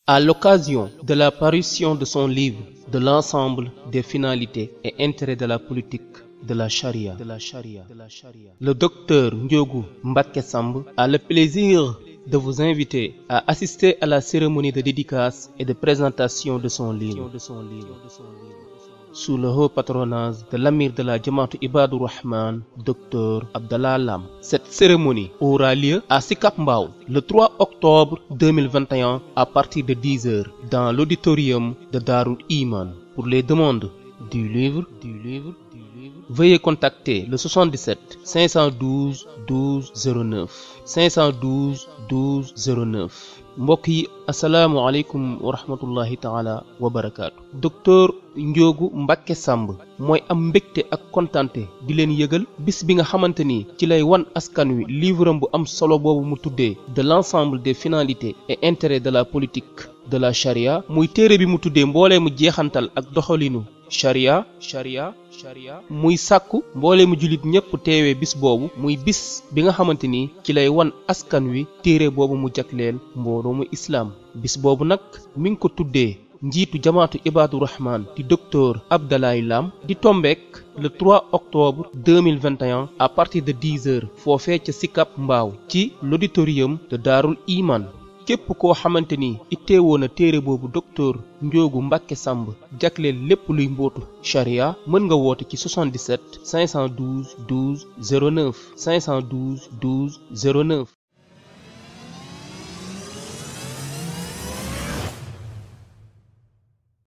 À l'occasion de la parution de son livre de l'ensemble des finalités et intérêts de la politique de la charia, le docteur Ndiogou Mbacké Samb a le plaisir de vous inviter à assister à la cérémonie de dédicace et de présentation de son livre. Sous le haut patronage de l'amir de la Jamaatu Ibadur Rahman, Dr Abdallah Lam. Cette cérémonie aura lieu à Sicap Mbao le 3 octobre 2021 à partir de 10 h dans l'auditorium de Darul Iman. Pour les demandes du livre, veuillez contacter le 77 512 12 09 512 12 09. mbokk yi asalaamualeykum wa rahmatullahi taala wa barakaatu. docteur Ndiogou Mbacké Samb mooy am mbégte ak kontante di leen yëgal bis bi nga xamante ni ci lay wan askan wi livre am bu am solo boobu mu tuddee de l'ensemble des finalités et intérêts de la politique de la charia muy téere bi mu tuddee mboolee mu jeexantal ak doxalinu charia muy sàkku mboolee mu jullit ñépp teewee bis boobu muy bis bi nga xamante ni ci lay wan askan wi téere boobu mu jagleel mbooloo mu islaam bis boobu nag mi ngi ko tuddee njiitu jamaatu Ibadur Rahman di docteur Abdallah Lam di tombeek le 3 octobre 2021 à partir de 10 h foofee ca Sicap Mbao ci l'auditorium de Darul Iman. képp koo xamante ni itteewoo na téere boobu docteur Ndiogou Mbacké Samb jagleel lépp luy mbootu charia mën nga woote ci 77 512 12 09 512 12 09.